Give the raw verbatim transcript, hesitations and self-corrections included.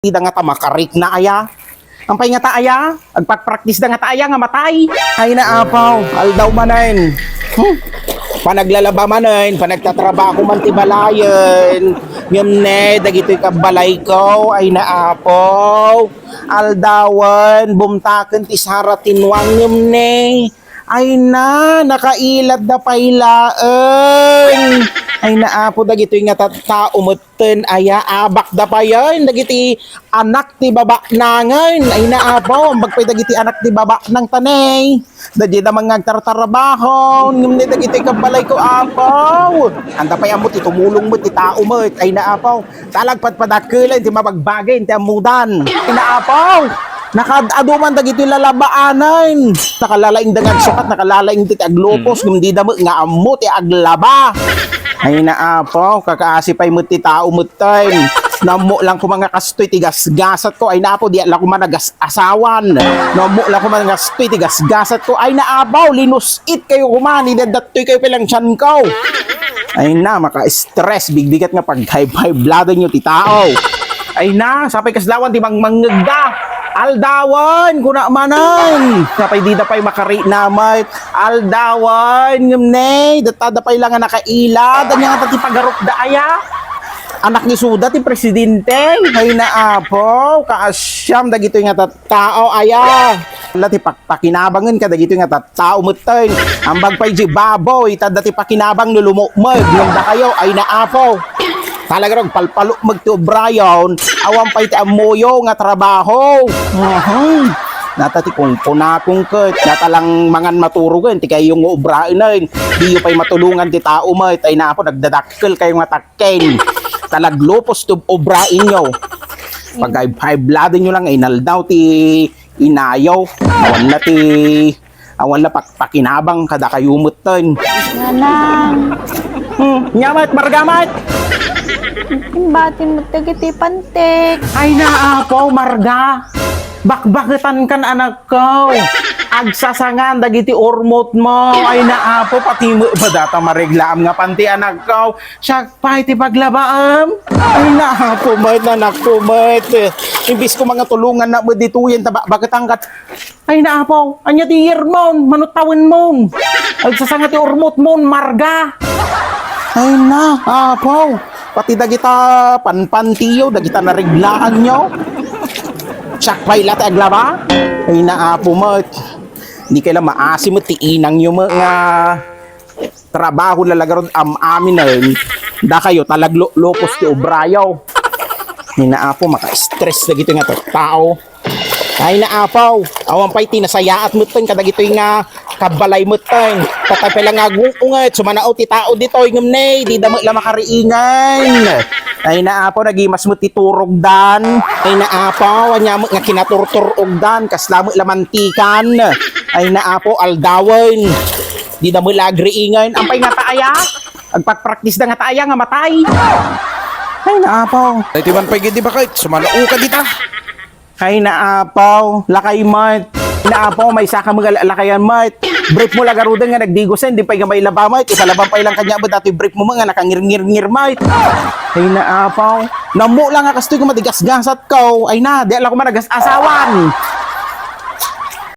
Ida nga ta makarikna aya. Ampay nga ta aya? Agpakpraktisda nga ta aya nga matay. Ay na, Apaw, aldaw manen. Hmm. Panaglalaba manen, panagtatrabaho man ti balayen. Ngem ne, dagitoy kabbalayko, ay na, Apaw. Aldawen, bumtaken ti sara ti nuang, ngem ne. Ay na, nakailadda pay laeng. Ay na, Apo, dagitoy nga tattao metten, aya, abakda payen dagiti anak ti babanangen. Ay na, Apo, ambag pay dagiti anak ti babanang tanay. Dagita man nga agtartarabaho, ngem ne dagitoy kabbalayko, Apo. Anda pay ammo ti tumulong met ti tao met. Ay na, Apo. Talagpadpadakelen ti mabagbagin ti ammodan. Inaapaw! Nakaad-adu man dagiti lalabaanen. Nakalalaing da nga agsukat, nakalalaing ti aglupos, ngem dida met nga ammo ti aglaba. Ay, naapaw, kakaasi pay met ti tao metten. Nammo lang koma nga kastoy ti gasgasatko. Ay, naapaw, di la koma nagas-asawan. Nammo lang koma nga kastoy ti gasgasatko. Ay, naapaw, linus-it kayo koma, ni dattoy kayo pay lang tiyanko. Ay na, maka-stress, bigbigat nga pag-high-five-laden nyo ti tao. Ay na, sapay kasla awan ti mangmangngegda. Aldawen, kuna manen. Sapay dida pay makarikna met. Aldawen, ngem ne, datta da pay la nga nakailad. Ania nga ti pagarupda aya? Anak ni Suda ti presidente. Ay na, apo, kaasiam dagitoy nga tattao aya. La ti pak- pakinabangen kadagitoy nga tattao metten. Ambag pay di baboy, ta adda ti pakinabang no lumukmeg, ngem dakayo, ay naapo. Talaga rag palpalukmeg ti obrayon, awan pay ti ammoyo nga trabaho. Uhum. Nata ti kunkunakon ket, nata lang mangan maturogen, ti kayo nga obraenen. Diyo pay matulongan ti tao met, ay naapo, nagdadakkel kayo nga takken. Talaglupos ti obraenyo. Pagkaibaybladen nyo lang, inaldaw ti inayo. Awan la ti, awan la pakpakinabang kadakayo metten. Nanang. Hmm, nya met, marga met. Imbati met dagiti pantik. Ay, naapaw, marga. Bakbaketan kan, anakko. Agsasangan dagiti urmot mo. Ay, naapaw, pati met, badata mareglaam nga panti, anakko. Siak pay ti paglabaam. Ay, naapaw met, anakko met. Imbis ko nga tulonganna met ditoyen, ta bakbaketan kat Ay, naapaw, ania ti iyermon, mano tawenmon? Agsasanga ti urmotmon, marga. Ay, naapaw, pati dagita panpantiyo, dagita nareglaanyo. Siak pay la ti aglaba? Ay, naapo met. Di kay la maasi met ti inangyo met nga trabaho la la garud am-aminen, dakayo talaglulupos ti obrayo. Ni naapo, maka-stress dagitoy nga tattao. Ay, naapaw, awan pay ti nasayaat metten kadagitoy nga kabbalay metten. Patay pay la nga agung-unget, sumanao ti tao ditoy, ngem ne, dida met la makariingen. Ay, naapaw, nagimas met ti turogdan. Ay, naapaw, ania met nga kinaturturogdan, kasla met la mantikan. Ay, naapaw, aldawen. Dida met la agriingen. Ampay nga ta aya? Agpakpraktisda nga ta aya nga matay. Ay, naapaw. Ay, ti man pay gidi bakit? Sumanao ka dita. Ay, naapaw. Lakay met. Naapaw, maysa ka met nga lakayan met. Brief mo la garuden nga nagdigosen, di pay nga mailaba met. Ipalabam pay lang kaniak met datoy brief mo met nga nakangirngirngir met. Ay, naapaw. Nammo lang nga kastoy ko madigasgasat ko. Ay na, di la ko managas-asawan.